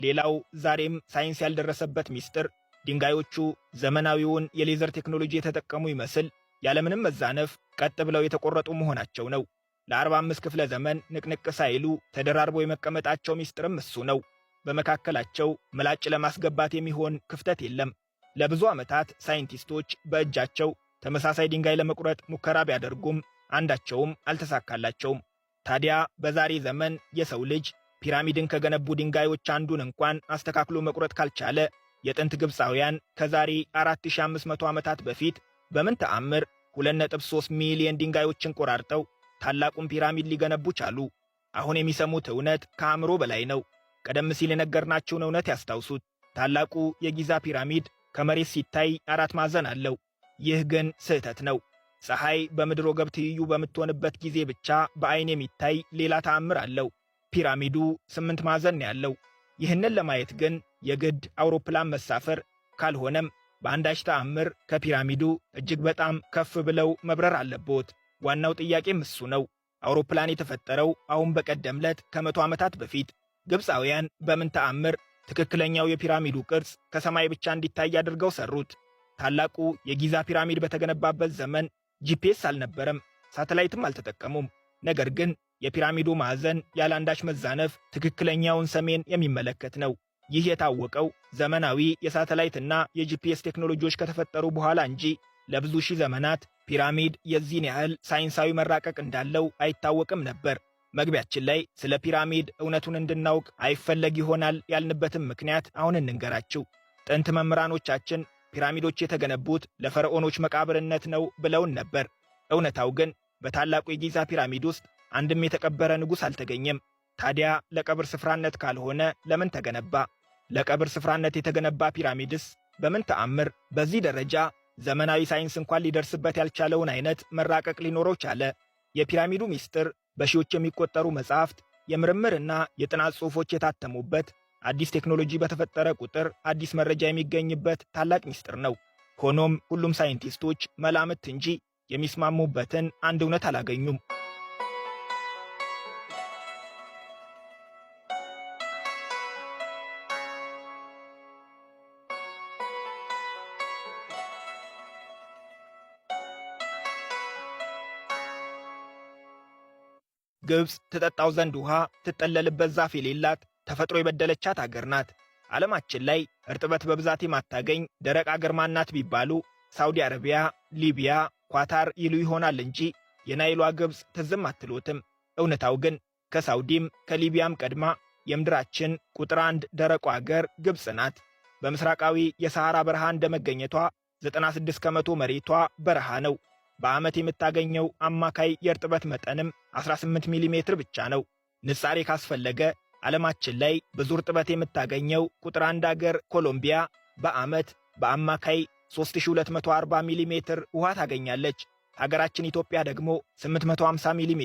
ሌላው ዛሬም ሳይንስ ያልደረሰበት ሚስጥር ድንጋዮቹ ዘመናዊውን የሌዘር ቴክኖሎጂ የተጠቀሙ ይመስል ያለምንም መዛነፍ ቀጥ ብለው የተቆረጡ መሆናቸው ነው። ለ45 ክፍለ ዘመን ንቅንቅ ሳይሉ ተደራርበው የመቀመጣቸው ሚስጥርም እሱ ነው። በመካከላቸው ምላጭ ለማስገባት የሚሆን ክፍተት የለም። ለብዙ ዓመታት ሳይንቲስቶች በእጃቸው ተመሳሳይ ድንጋይ ለመቁረጥ ሙከራ ቢያደርጉም አንዳቸውም አልተሳካላቸውም። ታዲያ በዛሬ ዘመን የሰው ልጅ ፒራሚድን ከገነቡ ድንጋዮች አንዱን እንኳን አስተካክሎ መቁረጥ ካልቻለ የጥንት ግብፃውያን ከዛሬ 4500 ዓመታት በፊት በምን ተአምር 2.3 ሚሊዮን ድንጋዮችን ቆራርጠው ታላቁን ፒራሚድ ሊገነቡ ቻሉ? አሁን የሚሰሙት እውነት ከአእምሮ በላይ ነው። ቀደም ሲል የነገርናቸውን እውነት ያስታውሱት። ታላቁ የጊዛ ፒራሚድ ከመሬት ሲታይ አራት ማዕዘን አለው። ይህ ግን ስህተት ነው። ፀሐይ በምድር ወገብ ትይዩ በምትሆንበት ጊዜ ብቻ በዐይን የሚታይ ሌላ ተአምር አለው። ፒራሚዱ ስምንት ማዕዘን ነው ያለው። ይህንን ለማየት ግን የግድ አውሮፕላን መሳፈር ካልሆነም በአንዳች ተአምር ከፒራሚዱ እጅግ በጣም ከፍ ብለው መብረር አለብዎት። ዋናው ጥያቄም እሱ ነው። አውሮፕላን የተፈጠረው አሁን በቀደም ዕለት ከ100 ዓመታት በፊት ግብፃውያን በምን ተአምር ትክክለኛው የፒራሚዱ ቅርጽ ከሰማይ ብቻ እንዲታይ አድርገው ሰሩት? ታላቁ የጊዛ ፒራሚድ በተገነባበት ዘመን GPS አልነበረም፣ ሳተላይትም አልተጠቀሙም። ነገር ግን የፒራሚዱ ማዕዘን ያለ አንዳች መዛነፍ ትክክለኛውን ሰሜን የሚመለከት ነው። ይህ የታወቀው ዘመናዊ የሳተላይትና የ GPS ቴክኖሎጂዎች ከተፈጠሩ በኋላ እንጂ ለብዙ ሺህ ዘመናት ፒራሚድ የዚህን ያህል ሳይንሳዊ መራቀቅ እንዳለው አይታወቅም ነበር። መግቢያችን ላይ ስለ ፒራሚድ እውነቱን እንድናውቅ አይፈለግ ይሆናል ያልንበትም ምክንያት አሁን እንንገራችሁ። ጥንት መምህራኖቻችን ፒራሚዶች የተገነቡት ለፈርዖኖች መቃብርነት ነው ብለውን ነበር። እውነታው ግን በታላቁ የጊዛ ፒራሚድ ውስጥ አንድም የተቀበረ ንጉሥ አልተገኘም። ታዲያ ለቀብር ስፍራነት ካልሆነ ለምን ተገነባ? ለቀብር ስፍራነት የተገነባ ፒራሚድስ በምን ተአምር በዚህ ደረጃ ዘመናዊ ሳይንስ እንኳን ሊደርስበት ያልቻለውን አይነት መራቀቅ ሊኖረው ቻለ? የፒራሚዱ ሚስጥር በሺዎች የሚቆጠሩ መጻሕፍት፣ የምርምርና የጥናት ጽሑፎች የታተሙበት፣ አዲስ ቴክኖሎጂ በተፈጠረ ቁጥር አዲስ መረጃ የሚገኝበት ታላቅ ሚስጥር ነው። ሆኖም ሁሉም ሳይንቲስቶች መላምት እንጂ የሚስማሙበትን አንድ እውነት አላገኙም። ግብፅ ትጠጣው ዘንድ ውሃ ትጠለልበት ዛፍ የሌላት ተፈጥሮ የበደለቻት አገር ናት። ዓለማችን ላይ እርጥበት በብዛት የማታገኝ ደረቅ አገር ማናት ቢባሉ ሳውዲ አረቢያ፣ ሊቢያ፣ ኳታር ይሉ ይሆናል እንጂ የናይሏ ግብፅ ትዝም አትሎትም። እውነታው ግን ከሳውዲም ከሊቢያም ቀድማ የምድራችን ቁጥር አንድ ደረቁ አገር ግብፅ ናት። በምስራቃዊ የሰሐራ በረሃ እንደመገኘቷ 96% መሬቷ በረሃ ነው። በዓመት የምታገኘው አማካይ የእርጥበት መጠንም 18 ሚሜ ብቻ ነው። ንጻሬ ካስፈለገ ዓለማችን ላይ ብዙ እርጥበት የምታገኘው ቁጥር አንድ አገር ኮሎምቢያ በዓመት በአማካይ 3240 ሚሜ ውሃ ታገኛለች። ሀገራችን ኢትዮጵያ ደግሞ 850 ሚሜ።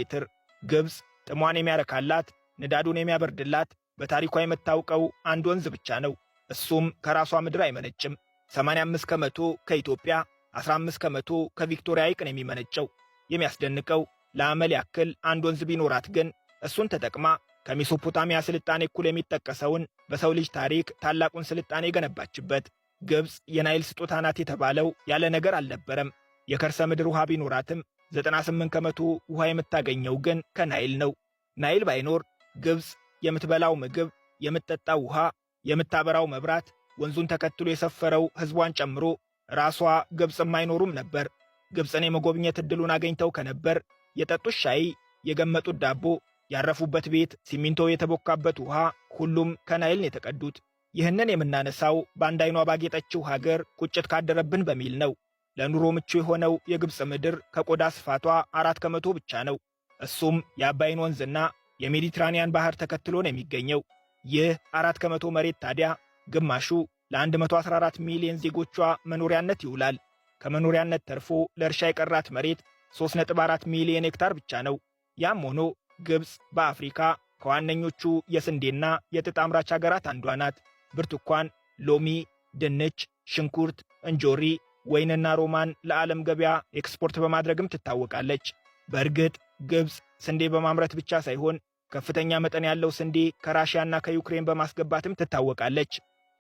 ግብፅ ጥሟን የሚያረካላት ንዳዱን የሚያበርድላት በታሪኳ የምታውቀው አንድ ወንዝ ብቻ ነው። እሱም ከራሷ ምድር አይመነጭም። 85% ከኢትዮጵያ፣ 15% ከቪክቶሪያ ሐይቅ ነው የሚመነጨው። የሚያስደንቀው ለአመል ያክል አንድ ወንዝ ቢኖራት ግን እሱን ተጠቅማ ከሜሶፖታሚያ ስልጣኔ እኩል የሚጠቀሰውን በሰው ልጅ ታሪክ ታላቁን ስልጣኔ የገነባችበት። ግብፅ የናይል ስጦታ ናት የተባለው ያለ ነገር አልነበረም። የከርሰ ምድር ውሃ ቢኖራትም 98% ውሃ የምታገኘው ግን ከናይል ነው። ናይል ባይኖር ግብፅ የምትበላው ምግብ፣ የምትጠጣው ውሃ፣ የምታበራው መብራት፣ ወንዙን ተከትሎ የሰፈረው ሕዝቧን ጨምሮ ራሷ ግብፅም አይኖሩም ነበር። ግብፅን የመጎብኘት ዕድሉን አገኝተው ከነበር የጠጡት ሻይ፣ የገመጡት ዳቦ፣ ያረፉበት ቤት፣ ሲሚንቶ የተቦካበት ውሃ፣ ሁሉም ከናይል ነው የተቀዱት። ይህንን የምናነሳው በአንድ አይኗ ባጌጠችው ሀገር ቁጭት ካደረብን በሚል ነው። ለኑሮ ምቹ የሆነው የግብፅ ምድር ከቆዳ ስፋቷ 4% ብቻ ነው። እሱም የአባይን ወንዝና የሜዲትራኒያን ባህር ተከትሎ ነው የሚገኘው። ይህ 4% መሬት ታዲያ ግማሹ ለ114 ሚሊዮን ዜጎቿ መኖሪያነት ይውላል። ከመኖሪያነት ተርፎ ለእርሻ የቀራት መሬት 3.4 ሚሊዮን ሄክታር ብቻ ነው። ያም ሆኖ ግብፅ በአፍሪካ ከዋነኞቹ የስንዴና የጥጥ አምራች ሀገራት አንዷ ናት። ብርቱካን፣ ሎሚ፣ ድንች፣ ሽንኩርት፣ እንጆሪ፣ ወይንና ሮማን ለዓለም ገበያ ኤክስፖርት በማድረግም ትታወቃለች። በእርግጥ ግብፅ ስንዴ በማምረት ብቻ ሳይሆን ከፍተኛ መጠን ያለው ስንዴ ከራሽያና ከዩክሬን በማስገባትም ትታወቃለች።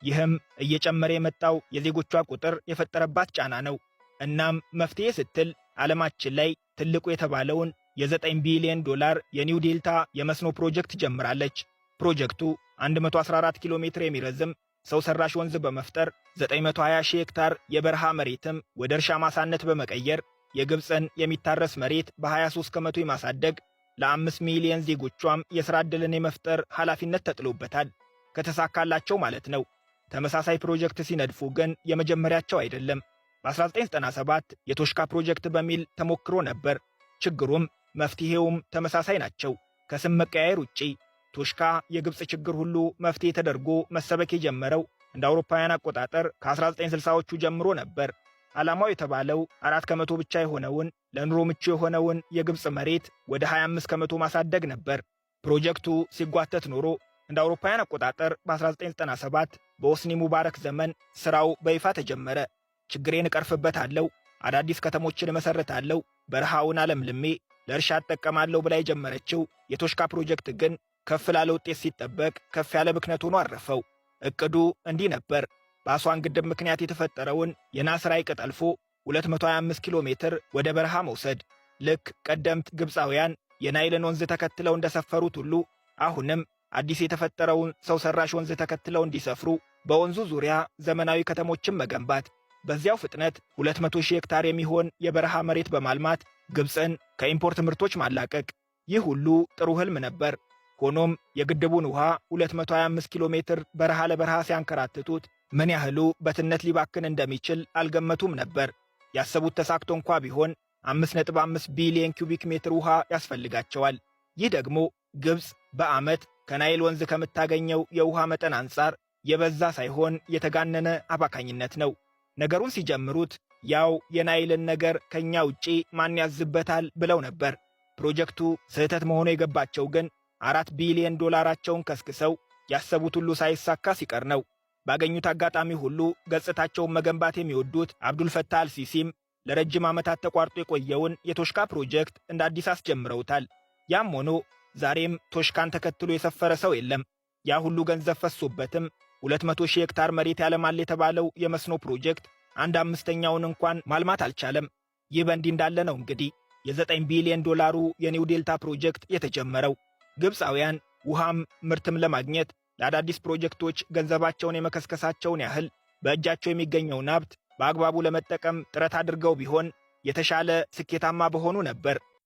ይህም እየጨመረ የመጣው የዜጎቿ ቁጥር የፈጠረባት ጫና ነው። እናም መፍትሄ ስትል ዓለማችን ላይ ትልቁ የተባለውን የ9 ቢሊዮን ዶላር የኒው ዴልታ የመስኖ ፕሮጀክት ጀምራለች። ፕሮጀክቱ 114 ኪሎ ሜትር የሚረዝም ሰው ሰራሽ ወንዝ በመፍጠር 920 ሺህ ሄክታር የበረሃ መሬትም ወደ እርሻ ማሳነት በመቀየር የግብፅን የሚታረስ መሬት በ23% የማሳደግ፣ ለ5 ሚሊዮን ዜጎቿም የሥራ ዕድልን የመፍጠር ኃላፊነት ተጥሎበታል። ከተሳካላቸው ማለት ነው። ተመሳሳይ ፕሮጀክት ሲነድፉ ግን የመጀመሪያቸው አይደለም። በ1997 የቶሽካ ፕሮጀክት በሚል ተሞክሮ ነበር። ችግሩም መፍትሄውም ተመሳሳይ ናቸው፣ ከስም መቀያየር ውጪ። ቶሽካ የግብፅ ችግር ሁሉ መፍትሄ ተደርጎ መሰበክ የጀመረው እንደ አውሮፓውያን አቆጣጠር ከ1960ዎቹ ጀምሮ ነበር። ዓላማው የተባለው 4% ብቻ የሆነውን ለኑሮ ምቹ የሆነውን የግብፅ መሬት ወደ 25% ማሳደግ ነበር። ፕሮጀክቱ ሲጓተት ኖሮ እንደ አውሮፓውያን አቆጣጠር በ1997 በሆስኒ ሙባረክ ዘመን ሥራው በይፋ ተጀመረ። ችግሬን እቀርፍበታለሁ፣ አዳዲስ ከተሞችን እመሠርታለሁ፣ በረሃውን አለምልሜ ለእርሻ እጠቀማለሁ ብላ የጀመረችው የቶሽካ ፕሮጀክት ግን ከፍ ላለ ውጤት ሲጠበቅ ከፍ ያለ ብክነት ሆኖ አረፈው። እቅዱ እንዲህ ነበር። በአስዋን ግድብ ምክንያት የተፈጠረውን የናስር ሐይቅ ጠልፎ 225 ኪሎ ሜትር ወደ በረሃ መውሰድ። ልክ ቀደምት ግብፃውያን የናይልን ወንዝ ተከትለው እንደሰፈሩት ሁሉ አሁንም አዲስ የተፈጠረውን ሰው ሰራሽ ወንዝ ተከትለው እንዲሰፍሩ በወንዙ ዙሪያ ዘመናዊ ከተሞችን መገንባት፣ በዚያው ፍጥነት 200 ሺህ ሄክታር የሚሆን የበረሃ መሬት በማልማት ግብፅን ከ import ምርቶች ማላቀቅ። ይህ ሁሉ ጥሩ ህልም ነበር። ሆኖም የግድቡን ውሃ 225 ኪሎ ሜትር በረሃ ለበረሃ ሲያንከራትቱት ምን ያህሉ በትነት ሊባክን እንደሚችል አልገመቱም ነበር። ያሰቡት ተሳክቶ እንኳ ቢሆን 5.5 ቢሊዮን ኪዩቢክ ሜትር ውሃ ያስፈልጋቸዋል። ይህ ደግሞ ግብፅ በዓመት ከናይል ወንዝ ከምታገኘው የውሃ መጠን አንጻር የበዛ ሳይሆን የተጋነነ አባካኝነት ነው። ነገሩን ሲጀምሩት ያው የናይልን ነገር ከኛ ውጪ ማን ያዝበታል ብለው ነበር። ፕሮጀክቱ ስህተት መሆኑ የገባቸው ግን 4 ቢሊዮን ዶላራቸውን ከስክሰው ያሰቡት ሁሉ ሳይሳካ ሲቀር ነው። ባገኙት አጋጣሚ ሁሉ ገጽታቸውን መገንባት የሚወዱት አብዱልፈታህ አልሲሲም ለረጅም ዓመታት ተቋርጦ የቆየውን የቶሽካ ፕሮጀክት እንደ አዲስ አስጀምረውታል። ያም ሆኖ ዛሬም ቶሽካን ተከትሎ የሰፈረ ሰው የለም። ያ ሁሉ ገንዘብ ፈሶበትም 200 ሺህ ሄክታር መሬት ያለማል የተባለው የመስኖ ፕሮጀክት አንድ አምስተኛውን እንኳን ማልማት አልቻለም። ይህ በእንዲህ እንዳለ ነው እንግዲህ የ9 ቢሊዮን ዶላሩ የኒው ዴልታ ፕሮጀክት የተጀመረው። ግብፃውያን ውሃም ምርትም ለማግኘት ለአዳዲስ ፕሮጀክቶች ገንዘባቸውን የመከስከሳቸውን ያህል በእጃቸው የሚገኘውን ሀብት በአግባቡ ለመጠቀም ጥረት አድርገው ቢሆን የተሻለ ስኬታማ በሆኑ ነበር።